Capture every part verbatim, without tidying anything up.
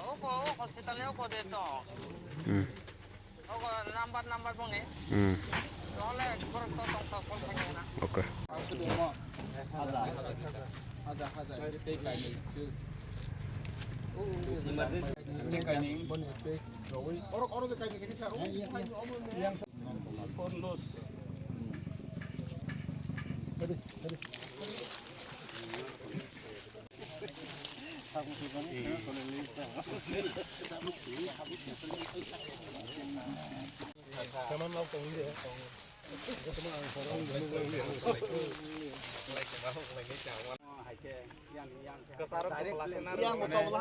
Oko, oko hospital ni oko de to. Oko number, number bong ni. Tohle borok to tong tong call khai na. Okay. Emergency. Oro, oro de kaini kini sa. Phone loss.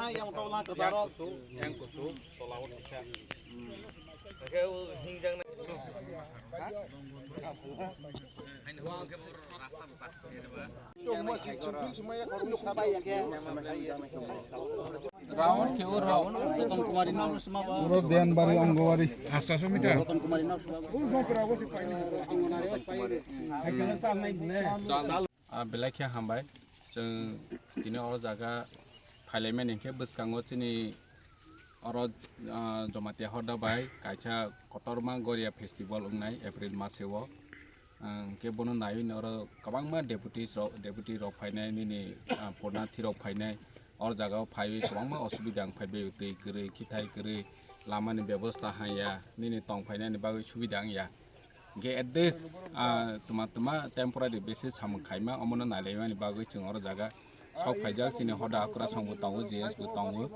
Yang kuchuk, yang kuchuk, tola o kisa. Hingke o hingjak nai. Round khe o round. Oro Denbari Ongowari. Astaso meter. Ah, belai khe hambai. Chwng tini oro jaga phailaimani hinkhe bwskango chini oro, ah, Jamatia Hoda bai kaisa kotorma Goria festival wngnai April maseo. Ah, hinkhe bono naiwi oro kwbangma deputies rok, deputy rok phainai, nini, ah, purnathi rok phainai. Oro jaga o phaiwi kwbangma osubida wng phaibai, twi kwrwi, khithai kwrwi, lamani bebosta haiya, nini tong phainani bagwi subida wngya. Hinkhe at least, ah, twma twma temporary basis samung khaima, omono nailaimani bagwi chwng oro jaga sok phaijak, chini hoda kwrwsongbo tongo, G S bo tongo,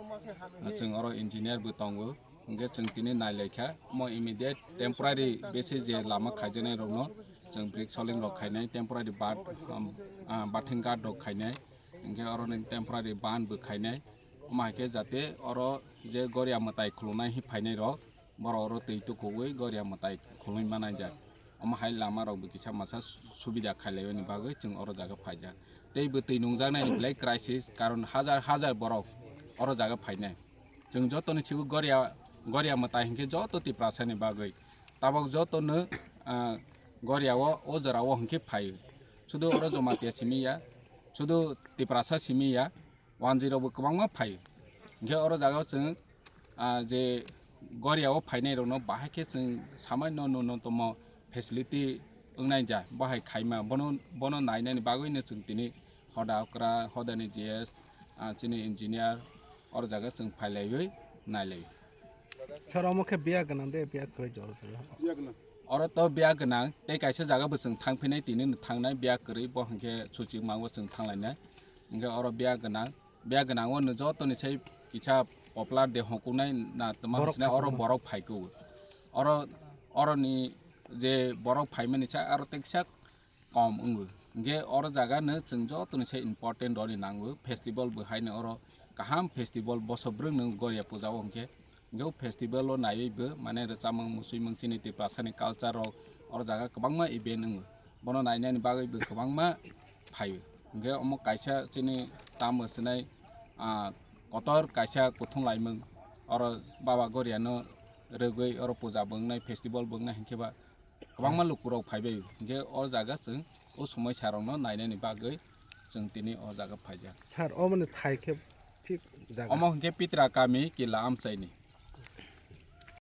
chwng oro engineer bo tongo. Hinkhe chwng tini nailaikha, omo immediate temporary basis je lama khaijaknai rokno chwng brick soling rok khainai, temporary bat, um, ah, bathing guard rok khainai. Hinkhe oro ni temporary ban bo khainai. Omo hai khe jate oro je Goria mwtai khulungnai hi phainai rok, borok oro twi tukuwi Goria mwtai khului manai jak. Omo hai lama rok bo kisa masa su-, subida khailaiwi ni bagwi chwng oro jaga phaijak. Tei bo twi nungjaknai ni belai crisis, karon hajar hajar borok oro jaga phainai. Chwng joto ni sigo Goria, Goria mwtai hinkhe joto Tiprasa ni bagwi. Tabok joto no, ah, Goria o, o jora o hinkhe phaio. Sudu oro Jamatia simi ya, sudu Tiprasa simi ya. Wanjwi rok bo kwbangma phaio. Hinkhe oro jaga o chwng, ah, je Goria o phainai rokno bahai khe chwng samaino nunnotomo facility wngnai ja, bo hai khaima, bono, bono nainani bagwino chwng tini hoda okra, hodani G S, ah, chini engineer, oro jaga chwng phailaiwi nailai. Sir, omo khe biya gwnang de, biya kwrwi jora jora. Oro to biya gwnang, tei kaisa jaga bo chwng thang phinai, tini no thangnai biya kwrwi, bo hinkhe suchik mango chwng thanglainai. Hinkhe oro biya gwnang, biya gwnang o no joto ni sai kisa popular de hokuknai na tma Borok hwnsinai oro phaikhwlai. Borok phaikho. Oro, oro ni je borok phaimani sa aro tei kisa kom wngo. Hinkhe oro jaga no chwng joto ni sai important roni nango. Festival bo haino oro kaham festival boso bwrwk no Goria puja o hinkhe. Hinkhe o festival o naiwi bo mane rwchapmung, musuimung, chini Tiprasa ni culture rok oro jaga kwbangma event wngo. Bono nainani bagwi bo kwbangma phaio. Hinkhe omo kaisa chini tamo swnai, ah, kotor kaisa kuthung laimung oro Baba Goria no rwgwi oro puja bo wngnai, festival bo wngnai hinkhe ba kwbangma lukurok phaibai, hinkhe o jaga chwng o somoisarokno nainani bagwi chwng tini o jaga phaijak. Sir, omoni thai khe thik jaga? Omo hinkhe Pitra kami Kila amchaini.